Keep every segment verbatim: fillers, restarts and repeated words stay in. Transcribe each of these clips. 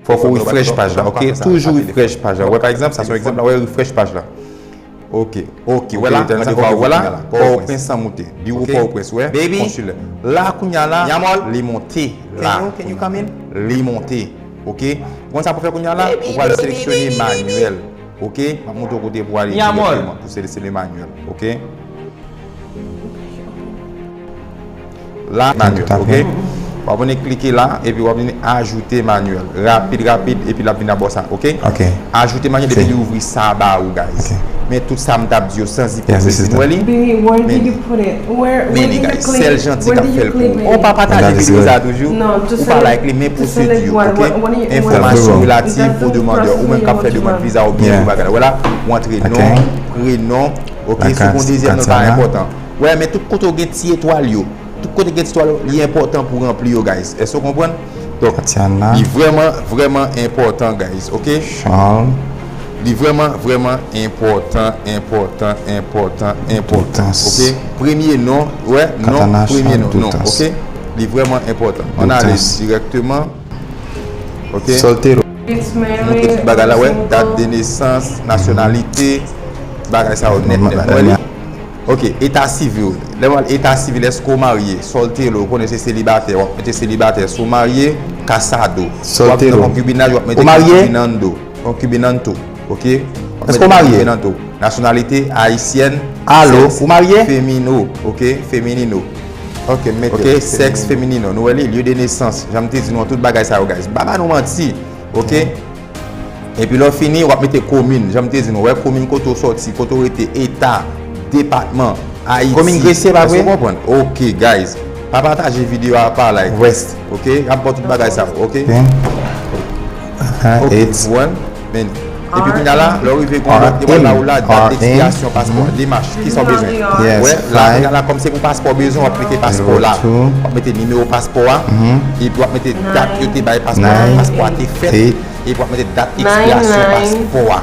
Fòk ou refresh paj la, ok? Toujou refresh paj la. Wè, pa egzanp, sa se yon egzanp la, wè, refresh paj la. Ok, ok, wè la, randevou a ouvè la, Pòtoprens an moute. Biwo Pòtoprens, wè, konsilè. La, kounye a la, li monte la. Li monte, ok? Ou konn sa pou fè kounye a la? Ou pral seleksyone manyèl, ok? M ap montre w kote pou ale dirèkteman pou seleksyone manyèl, ok? La, manyèl, ok? W ap vin klike la, epi w ap vin ajoute manyèl. Rapid, rapid, epi l ap vin abò sa, ok? Ajoute manyèl, epi li ouvri sa ba ou, guys. Men tout sa m t ap di yo, sans ipotezi. Nou wè li? Men li, guys, sèl janti k ap fè l pou ou. Ou pa pataje videyo sa toujou? Ou pa like li, men pwosedi yo, ok? Enfòmasyon relativ o demandè. Ou menm k ap fè demann viza oubyen pou bagay la. Wè la, ou antre non, prenon, ok? Si w gen yon dezyèm non, l pa enpòtan. Wè, men tout kote w gen ti etwal yo, tout kote gen ti etwal yo, li enpòtan pou ranpli yo, guys. Èske w konprann? Donk, li vrèman, vrèman enpòtan, guys, ok? Li vrèman, vrèman enpòtan, enpòtan, enpòtan, enpòtan, ok? Premye non, wè, non, premye non, non, ok? Li vrèman enpòtan. Ann ale dirèkteman. Ok? Soltero. Montre tout bagay la, wè, dat de nesans, nasyonalite, bagay sa yo nèt, nèt. Wè li? Ok, eta sivil. Lè w al eta sivil, èske w marye? Soltero, ou konnen se selibatè, w ap mete selibatè. Si w marye, casado. W ap nan konkibinaj, w ap mete concubinando. Concubinando, ok? Èske w marye? Nasyonalite ayisyèn. Alo, ou marye? Femino, ok? Feminino. Ok, sèks feminino. Nou wè li, lye de nesans. Jan m te di nou an, tout bagay sa yo, guys. M pa ba nou manti, ok? Epi lè w fini, w ap mete komin. Jan m te di nou, wè komin kote w sòti, kote w rete, eta, depatman, Ayiti. Komin Gresye, pa vre? Èske w konprann? Ok, guys. Pa pataje videyo a, pa like. West. Ok? Y ap ba w tout bagay sa yo, ok? Ok, w konprann? Men, epi kounye a la, lè w rive gon lòt, yo pral ba ou la, dat dekspirasyon paspò, demach, kisa w bezwen. Wè, la, kounye a la, kòm se pou paspò w bezwen, w ap mete paspò w la. W ap mete nimewo paspò a, epi w ap mete dat yo te bay paspò a, paspò a te fèt, epi w ap mete dat ekspirasyon paspò a.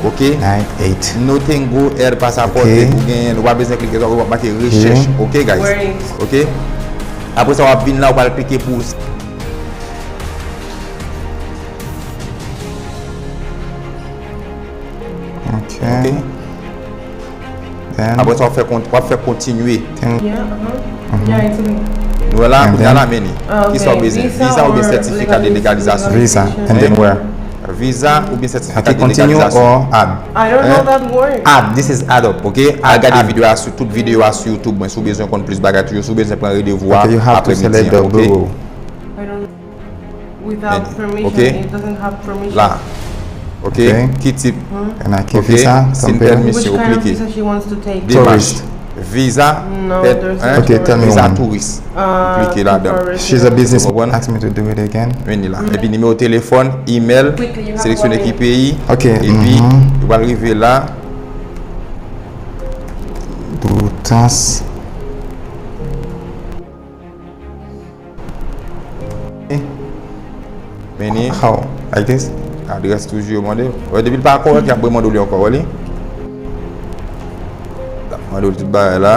Ok? No tengo el pasaporte, ou genyen l, ou pa bezwen klike sa, w ap make rechèch. Ok, guys? Ok? Apre sa, w ap vin la, w pral klike pou Ok. Apre sa, w ap fè kont-, w ap fè kontinye. Nou wè la, kounye a la, men li. Kisa w bezwen? Viza oubyen sètifika de legalizasyon? Visa, and then where? Viza oubyen sètifika de legalizasyon? Ok, continue or add? Add, this is add up, ok? Al gade videyo a sou, tout videyo a sou YouTube mwen, si w bezwen konn plis bagay toujou, si w bezwen pran randevou a aprè midi an, ok? Without permission, it doesn't have permission. La. Ok. Ki tip? And I give visa, sin permisyon, ou klike. Demach. Visa, viza touris. Ou klike ladan. She's a business. Ask me to do it again. Vini la. Epi nimewo telefòn, email, seleksyone ki peyi. Ok. Epi, ou pral rive la. Boutans. Meni. How? Like this? Adrès toujou yo mande. Wè, depi l pa kòrèk, y ap remande w li ankò, wè li. L ap mande w tout bagay la.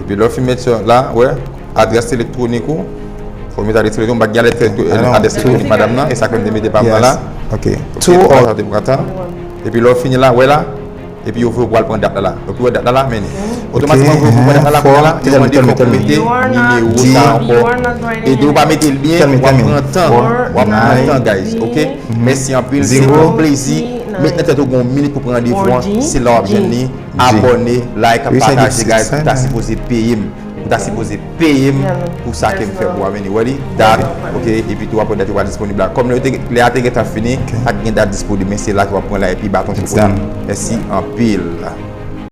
Epi lè w fin met sa la, wè, adrès elektwonik ou. Fò w met adrès elektwonik, m pa t gen adrès elektwonik madanm nan, e sa k fè m te mete pa m nan la. Ok. Two or. Epi lè w fini la, wè la. Epi yo voye w pou al pran dat la la. Donk, yo wè dat la la, men li. Otomatikman, yo voye w pou pran dat la la, kounye a la, yo mande fòk ou mete nimewo sa ankò. E depi w pa mete l byen, w ap pran tan. W ap pran tan, guys, ok? Mèsi anpil, se yon plezi. Met nan tèt ou gen yon minit pou pran randevou an, se la w ap jwenn li. Abòne, like, pataje, guys, ou ta sipoze peye m. Ou ta sipoze peye m pou sa ke m fè pou w a vini. Wè li? Dat, ok, epi tou apre dat yo pa disponib la. Kòm lè yo te, lè a te gentan fini, pa t gen dat disponib, men se la ke w ap pran la epi baton se pou li. Mèsi anpil.